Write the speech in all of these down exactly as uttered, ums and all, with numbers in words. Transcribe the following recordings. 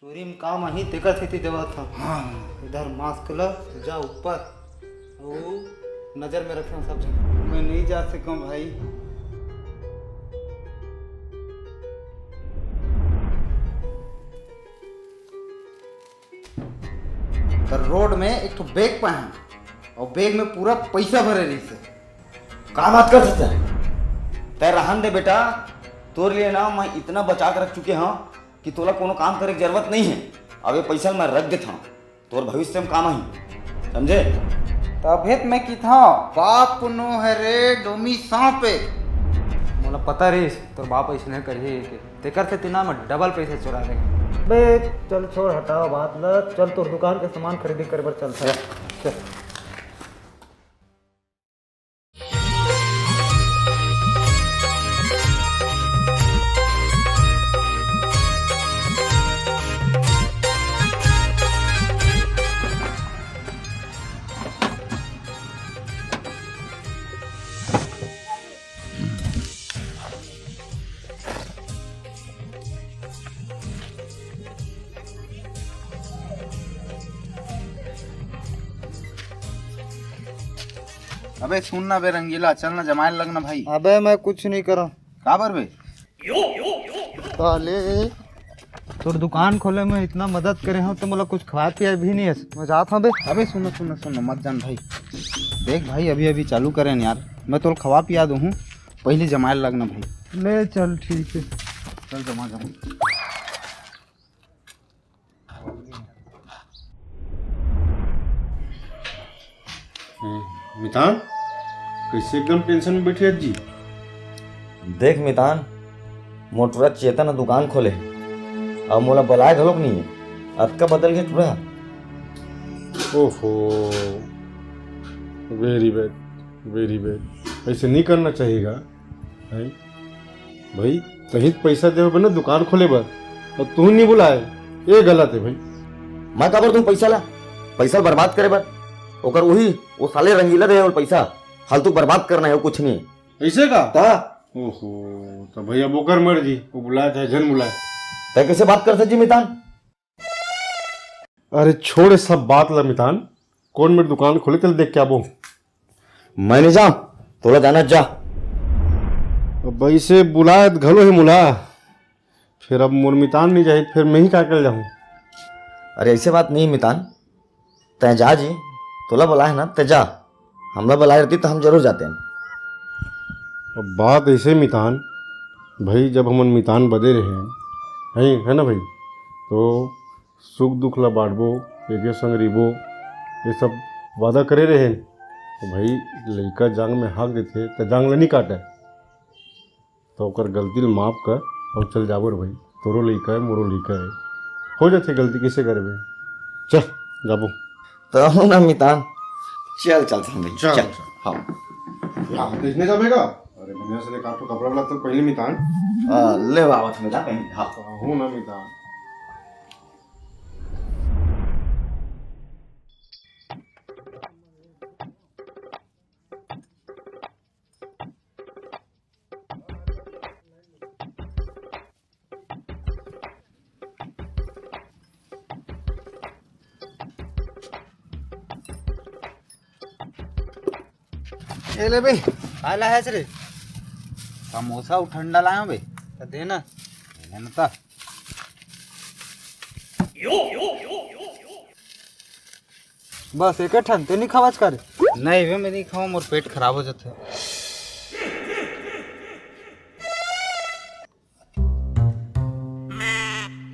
चोरी में काम आही, तेकर सेती देवत हंव। हाँ। इधर मास्क ल, जा ऊपर, अउ नजर में रखे सब जगह। मैं नहीं जा सकूं भाई। त रोड में एक ठो बैग पाए हंव, अउ बैग में पूरा पैसा भरे रहिस हे। का बात करथस? तैं रहन दे बेटा, तोर लिए ना मैं इतना बचा के रख चुके हंव कि तोला कोनो काम करे के जरूरत नहीं हे। अब ये पैसा मैं रख देथंव, तोर भविष्य में काम आही, समझे? तभे त मैं किथंव, बाप नो हे रे डोमी सांप हे। मोला पता रहिस तोर बाप अइसने करही के, तेकर सेती ना मैं डबल पैसा चोरा ले। बे चल छोड़, हटाओ बात ल, चल तोर दुकान के सामान खरीदी करे बर चलथन। चल। अबे सुन ना बे रंगीला, चल ना जमाए लग ना भाई। अबे मैं कुछ नहीं करंव। काबर बे? साले, तोर दुकान खोले में इतना मदद करे हंव त मोला कुछ खवाए पियाए भी नहीं हे। मैं जात हंव बे। अबे सुन ना, सुन ना, सुन ना, मत जान भाई। देख भाई, अभी अभी चालू करे हन यार, मैं तोला खवा पिया दूहूं, पहली जमाए लग ना भाई। ले चल, ठीक हे। चल जमा जमा। हम्म, मितान, कइसे एकदम tension में बइठे हस जी? देख मितान, मोर टूरा चेतन ह दुकान खोले हे, अउ मोला बलाए घलोक नइ हे। अतका बदल गे टूरा। ओहो, very bad, very bad। अइसे नइ करना चाहिए गा। हैं? भाई, तहीं त पइसा देवे बर ना दुकान खोले बर, अउ तुहूं नइ बुलाए, ये गलत हे भाई। मैं काबर दूं पइसा ला? पइसा बर्बाद करे बर? ओकर उही, वो साले रंगीला दे हे वो पइसा, फालतू बर्बाद करना हे, वो कुछ नहीं। अइसे का? ता? ओहो, त भाई अब ओकर मर्जी, वो बुलाए चाहे झन बुलाए। तैं कइसे बात करथस जी मितान? अरे छोड़ ये सब बात ला मितान, कोन मेर दुकान खोले तेला देख के आबो। मैं नइ जांव, तोला जाना जा। अब अइसे बुलाए त घलो हे मोला, फेर अब मोर मितान नइ जाही त फेर मैं ही का कर जाहूं? अरे अइसे बात नइ हे मितान, तैं जा जी, तोला बलाए हे ना, तैं जा। हमला बलाए रहती त हम जरूर जातेन। अब बात अइसे मितान, भाई जब हमन मितान बदे रहे हैं, है, है ना भाई, तो सुख दुख ला बांटबो, एके संग रहिबो, ये सब वादा करे रहे हैं। तो भाई लइका जांग में हांक देथे त जांग ला नइ काटे। त ओकर गलती ल माफ कर अउ चल जाबो रे भाई। तोरो लइका हे, मोरो लइका हे, हो जाथे गलती, कइसे करबे? चल जाबो। त हो ना मितान, चल चलथन भाई, चल, चल। चल। हाँ। हाँ, त इसने जाबे का? अरे बढ़िया से देख, आप तो कपड़ा वाला तो पहले मितान। हाँ, ले बाबा, तुम जा पहले, हाँ। हो ना मितान। ए ले बे। का लायस रे? समोसा अउ ठंडा लायो बे। त दे ना। दे ना त। बस एक ठन, ते नहीं खावस का रे? नहीं बे, मैं नहीं खाऊं, मोर पेट खराब हो जाथे।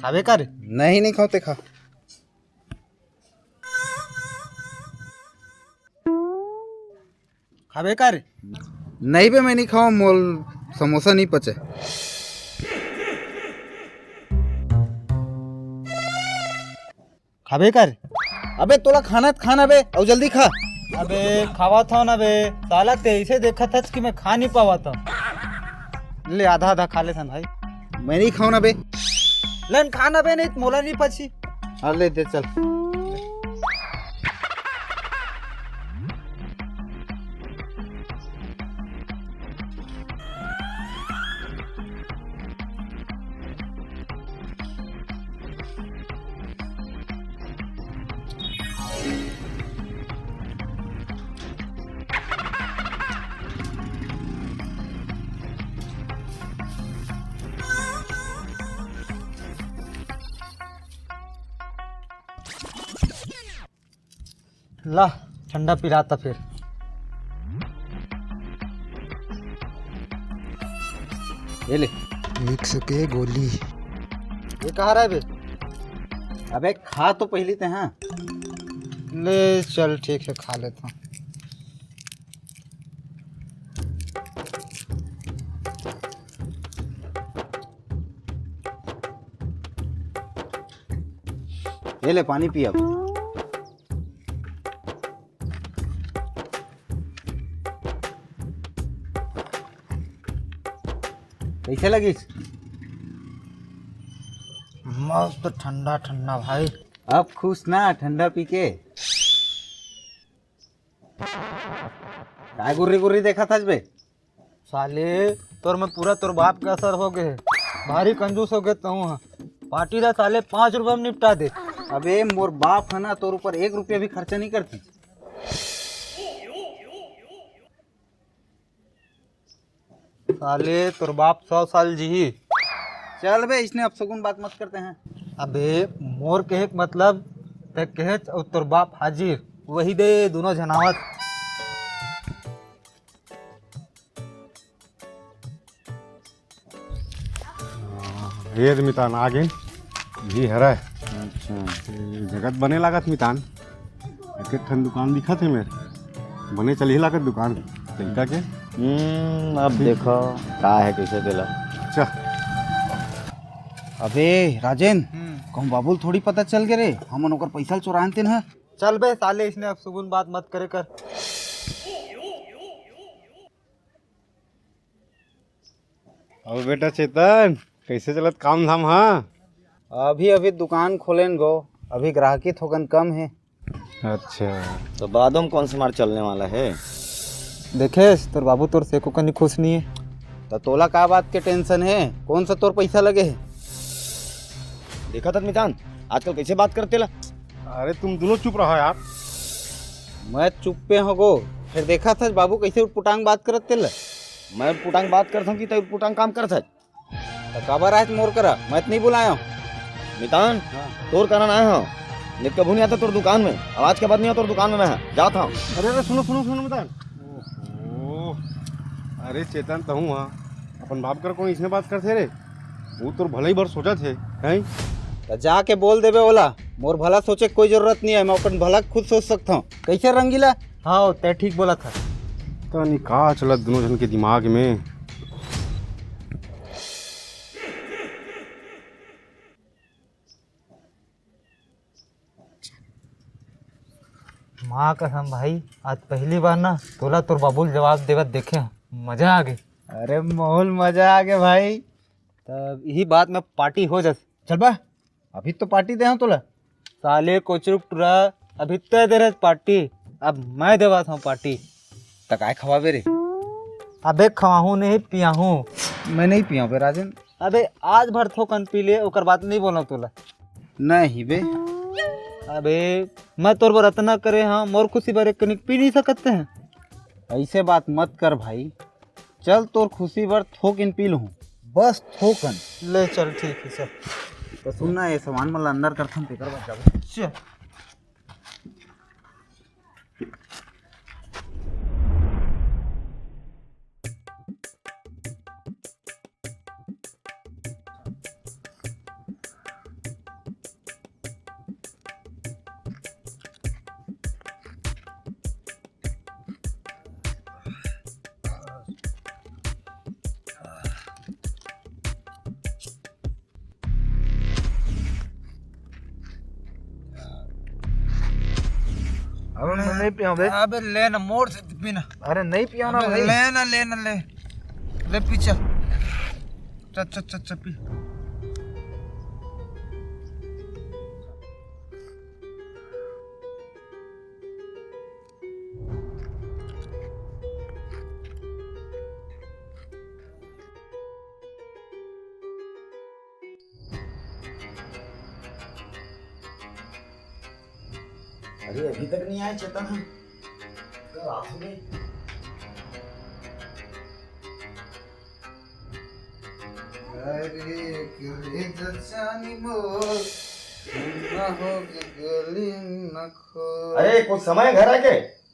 खाबे का रे? नहीं, नहीं खाऊं, ते खा। खाबे का रे? नहीं बे, मैं नहीं खाऊं, मोर समोसा नहीं पचे। खाबे का रे? अबे तोला खाना त खाना बे, अउ जल्दी खा। अबे खावत हंव ना बे, साला ते अइसे देखत हस कि मैं खा नहीं पावत हंव। ले आधा आधा खा लेथन भाई। मैं नहीं खाऊं ना बे। ले न खा ना बे, नहीं त मोला नहीं पची। हाँ ले दे चल। ला, ठंडा पिला त फिर। ये ले। विक्स के गोली। ये कहाँ रहा है बे? अबे खा तो पहली ते, हाँ। ले चल, ठीक है, खा लेता हूँ। ये ले, पानी पी अब। कैसे लगिस? मस्त ठंडा ठंडा भाई। अब खुश ना, ठंडा पी के? काय गुर्री गुर्री देखत हस बे? साले, तोर में पूरा तोर बाप के असर हो गए हे। भारी कंजूस हो गए तहूँ ह। पार्टी ला साले पाँच रुपया में निपटा दे। अबे मोर बाप है ना, तोर ऊपर एक रुपया भी खर्चा नहीं करती। साले, तोर बाप सौ साल जीही। चल बे, इसने अपसगुन बात मत करते हैं। अबे, मोर कहे के मतलब, ते कहेच अउ तोर बाप हाजिर, वही दे दोनों झनावत। ये दे मितान आ गेन, जी हरय। अच्छा। ये जगत बने लागत मितान, एक एक ठन दुकान दिखत हे मेर, बने चलही लागत दुकान लइका के। हम्म, अब देखो का है कैसे तेला। अच्छा। अबे राजेन, हम्म। कहूँ बाबू ल थोड़ी पता चल गे रे, हमन ओकर पैसा ल चुरान तेन ह। चल बे साले, इसने अपसगुन बात मत करे कर। अब बेटा चेतन, कैसे चलत काम धाम? हाँ, अभी अभी दुकान खोलेन गो, अभी ग्राहकी थोकन कम है। अच्छा। तो बादों में कौन सा मार चलने वाला है? देखेस, तोर बाबू तोर से एको कनी खुश नहीं है। तो तोला का बात के टेंशन है? कौन सा तोर पैसा लगे है? देखा था मितान, आजकल कैसे बात करते ला। अरे तुम दोनों चुप रहो यार। मैं चुप्पे हो गो, फिर देखा था बाबू कैसे उटपुटांग बात करत तेला। मैं उटपुटांग बात करत हूँ कि तै उटपुटांग काम करत है। तो काबर आए मोर करा, मैं तो नहीं बुलाया हूँ। मितान, हाँ। तोर कारण आए हूँ। नहीं कभू नहीं आता तोर दुकान में, अब आज के बाद नहीं आता तोर दुकान में मैं जात हूँ। अरे अरे सुनो सुनो सुनो मितान। ओहो, अरे चेतन तहूँ हाँ, अपन बाप कर कौन इसने बात करते रे? वो तोर भलाई बर सोचत हे, हैं? त जाके बोल देबे ओला, मोर भला सोचे के कोई जरूरत नहीं है, मैं अपन भला खुद सोच सकता हूँ। कैसे रंगीला? हाँ, तै ठीक बोला था। पता नहीं का चलत दोनों जन के दिमाग में। माँ कसम भाई, आज पहली बार ना तोला तोर बाबू ल जवाब देवत देखे हूँ, मजा आ गई। अरे माहौल मजा आ गया भाई। तब यही बात में पार्टी हो जा। चल बा, अभी तो पार्टी दे हूँ तोला। साले कोचरुक टुरा, अभी तय दे रहे पार्टी, अब मैं देवात हूँ पार्टी। त काय खवाबे रे? अबे खवाहूँ नहीं पियाहूँ। मैं नहीं पियाहूँ बे राजन। अबे आज भर थोकन पी ले, ओकर बाद नहीं बोला तोला। नहीं बे। अबे मैं तोर बर अतना करे हाँ, मोर खुशी बर एक कनिक पी नहीं सकते हैं? ऐसे बात मत कर भाई, चल तोर खुशी बर थोकिन पी लूँ, बस थोकन। ले चल ठीक है चल। तो सुन ना, ये सामान मन ला अंदर करथन, तेकर बाद जाबो। चल। अबे मैं नहीं पिया बे। अबे ले ना, मोर से पी ना। अरे नहीं पिया ना अबे भाई। ले ना, ले ना, ले। ले पी चल। चल, चल, चल, चल, पी। अरे, अभी तक नहीं आए चेतन, हम कब आ गए? अरे, करे जचानी मोर। ना हो कि गली न खो। अरे, कुछ समय घर आके।